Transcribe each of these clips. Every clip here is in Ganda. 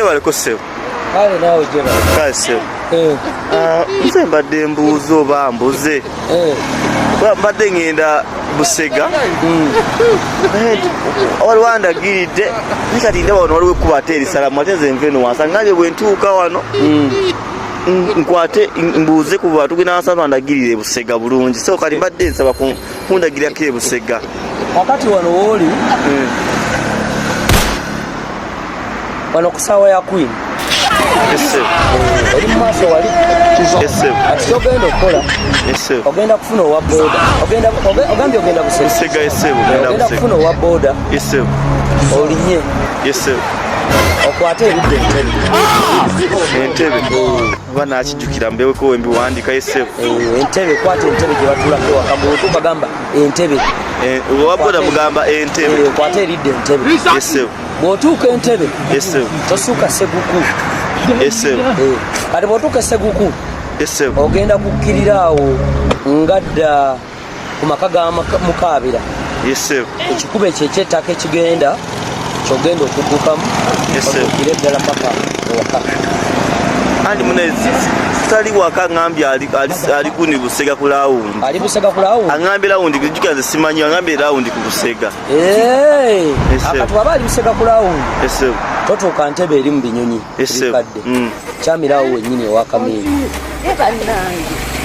Gyebaleko ssebo. Kale naawe gyebale. Kale ssebo. Eh. Ah, nze mbadde mbuuza oba mbuze. Eh. Mbadde ngenda Busega. Eh, waliwo andagiridde naye kati ndaba wano waliwo ekkubo ate erisalamu ate nze nva eno wansi angambye bwe ntuuka wano nkwate mbuuze ku bantu genda nsaba ndagirire Busega bulungi so kati mbadde nsaba kundagirako e Busega. Kakati wano wooli wano ku saawa ya queen oli mu maaso wali ati kyogenda okukola ogenda kufuna owa boda ogambye ogenda busega ogenda kufuna owa boda olinye okwate erudda entebe entebe oba nakijjukira mbeweko wembiwandika esebo eh, entebe kwata entebe gye batuulako ewaka bwotuuka gamba entebe eh, owa boda mugamba entebe eh, okwate eridda entebe esebo bw'otuuka entebe tosuuka seguku kati bw'otuuka eseguku ogenda kukkirira awo ngadda ku maka ga mukaabira ekikubo ekyo ekyettaka ekigenda kyogenda okuggukamu otuukire eddala paka ewaka. Andi mune tali waka ngambye ali gundi Busega ku lawundi. Ali Busega ku lawundi. Angambye lawundi kujukira nze simanyi angambye lawundi ku Busega. Akati waba ali Busega ku lawundi totuuka ntebe eri mu binyonyi ebikadde kyamirawo wenyini ewa Kamiri.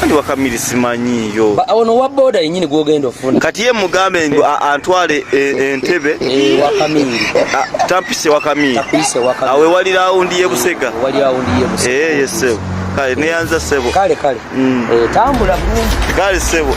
Andi wa Kamiri simanyiyo. Ono wa boda yenyini gwogenda ofuna. Kati ye mugambe ngu antwale entebe wa Kamiri. Tampise wa Kamiri. Takuyise wa Kamiri. Awe wali lawundi ye Busega. Wali lawundi ye Busega. Yes sebo. Kale neyanza sebo. Kale kale. Tambula bulungi. Kale sebo.